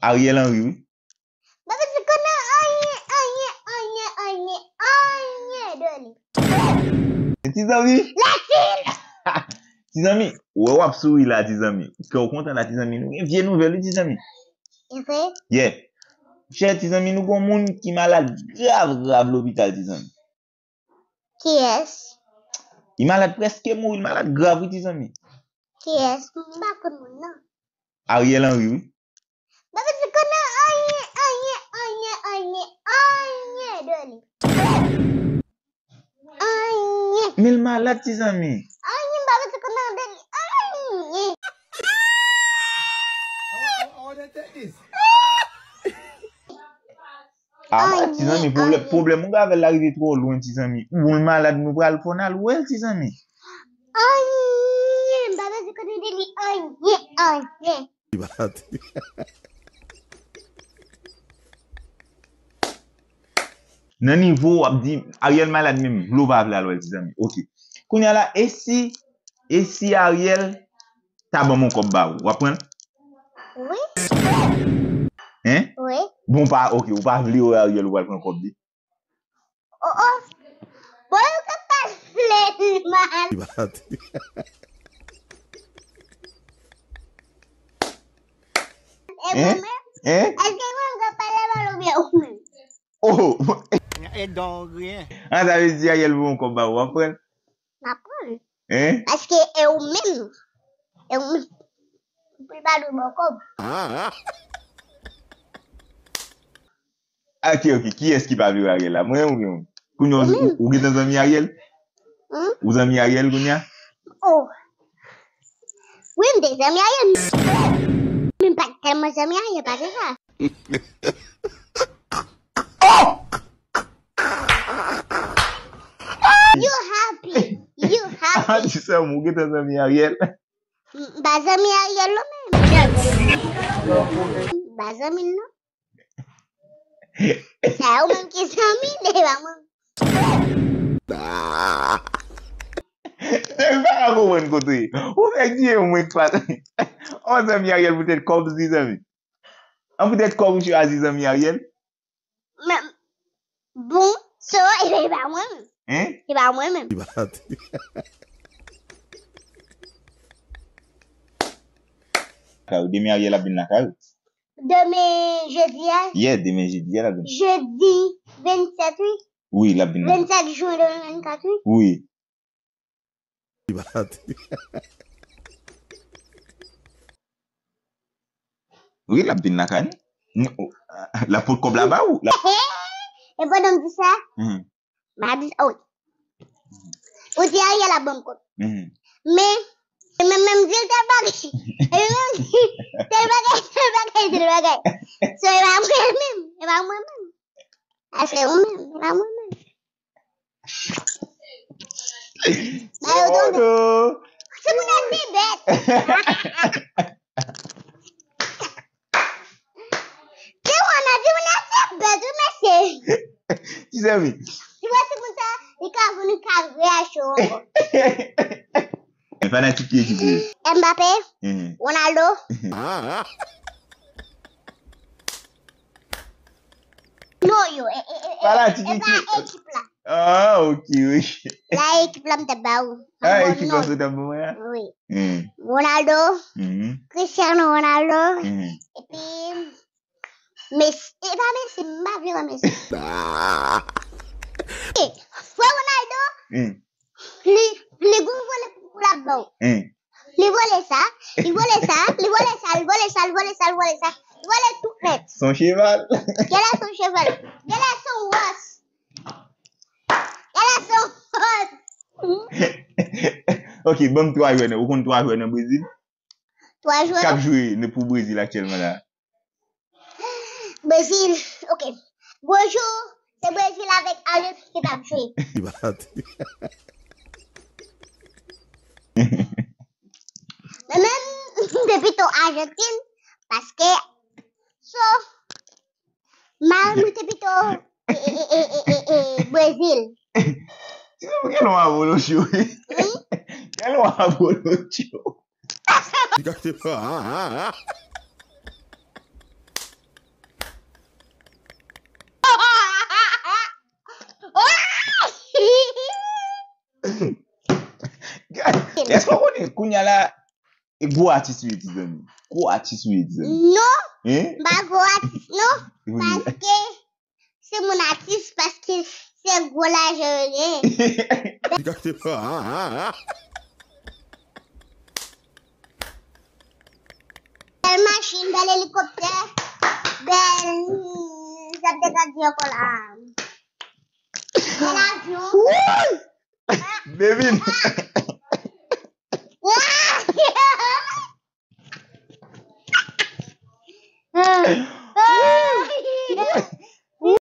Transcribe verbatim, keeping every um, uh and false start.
Ariel Henry, wi. Baba ti konn anyen, anyen, anyen, anyen, anyen de li. Ti zanmi. Latin! Ti zanmi, wè w ap souri la, ti zanmi. Kè w kontan la, ti zanmi. Nou gen vye nouvèl, wi, ti zanmi. E vre? Yeah. Chè ti zanmi, nou gon moun ki malad grav, grav lopital, ti zanmi. Kiyès? Li malad prèske mouri, li malad grav, wi, ti zanmi. Kiyès? M pa konn moun nan. Ariel Henry, wi. Baba ti konn anyen, anyen, anyen, anyen, anyen de li. Anyen. Men l malad, ti zanmi. Anyen, baba ti konn de li. Anyen. Ah, ti zanmi, pwoblèm, pwoblèm ou gen avè l la rive twò lwen, ti zanmi. Ou l malad, nou pral fò n al wè l, ti zanmi. Anyen, m pa bezwen konnen de li anyen, anyen. Nan nivo w ap di Ariel malad menm, vle w pa vle al wè l, ti zanmi. Ok. Kounye a la, e si, e si Ariel ta ban m yon kòb ba ou, w ap pran l? Wi. Hein? Wi. Bon, pa, ok, ou pa vle wè Ariel, ou pral pran kòb li? Oh, oh. Bon, yo ka pale mal. E mwen menm? Hein? Èske mwen ka pale mal oubyen ou menm? Oh! E dò griyen. Ah, sa vle di Ariel voye yon kòb ba ou, w ap pran l? M ap pran l. Hein? Paske e ou menm. E ou menm. Pou l pa dwe ba w kòb. Ok, ok. Kiyès ki pa vle wè Ariel la? Mwen oubyen ou? Kounye a, ou, ou, ou gentan zanmi Ariel? Hmm? Ou zanmi Ariel kounye a? Oh. Wi, m te zanmi Ariel. Men m pa t tèlman zanmi Ariel, pa se sa. You happy. You happy. Ti zanmi, ou gentan zanmi Ariel? M pa zanmi Ariel non, men. M pa zanmi l non. Se ou menm ki zanmi l, e pa mwen. Nèg pa ka konprann kote w ye. Ou fèk di e mwen k pa. Ou zanmi Ariel poutèt kòb li zanmi. An poutèt kòb ou chwazi zanmi Ariel? Men, bon, so, e pa mwen menm. Hein? E pa mwen menm. Kay ou, demen Ariel ap vin lakay ou. Demen jedi a? Yeah, demen jedi a l ap vin. Jedi vennsèt, wi. Wi, l ap vin lakay. Vennsèt jen de mil vennkat, wi. Wi. Wi, l ap vin lakay nou. N-, o, l ap pot kòb la ba ou. L ap... E pandan m di sa, mhm, m a di, oh, ou di Ariel ap ban m kòb. Mhm. Men, men, men m di l tèl bagay. E men m di tèl bagay, tèl bagay, tèl bagay. So, e pa mwen menm, e pa mwen menm. A se ou menm, e pa mwen menm. Ba yo tande. Se moun nan se bèt. Ti moun nan, ti moun nan se bèt, wi, mesye. Ti zanmi. Ti wè ti moun sa, li ka vin, li ka reyaji ankò. Fanatik ki ekip ou ye? Mbappé, mhm, Ronaldo. Mhm. Non, yo, e, e, e, e, fanatik e pa ekip, ekip la. Ah, ok, ok. La, ekip la, m t ap ba ou. Ah, ekip la, se t ap ba mwen a? Wi. Hmm. Ronaldo, mhm, Cristiano Ronaldo, mhm, epi Messi. E pa Messi, m pa vle wè Messi. E, frè Ronaldo, hmm, li, li gon vòlè pou l ap ba w. Hmm. Li vòlè sa, li vòlè sa, li vòlè sa, li vòlè sa, li vòlè sa, li vòlè sa, li vòlè tout nèt. Son cheval. Genlè son cheval. Genlè son wòs. Genlè son wòs. Ok, ban m twa jwè nan, ou konn twa jwè nan Brezil? Twa jwè? K ap jwe nan pou Brezil aktyèlman la. Brezil, ok. Gwo jou, se Brezil avèk Ajantin ki t ap jwe. Men menm, m te pito Ajantin, paske, so, mari m te pito, e, e, Brezil. Ti zanmi, gen lwa abolotcho. Hmm? Gen lwa abolotcho. Li kache pa. Ah, ah, ah. Èske w konnen kounye a la, e gwo atis ou ye, ti zanmi? Gwo atis ou ye, ti zanmi? Non, Hein? M pa gwo atis non. Paske se moun atis, paske se gwo lajan yo genyen. Bèl machin, bèl elikoptè, bèl, sa m te ka di ankò la. Bèl avyon. Devine.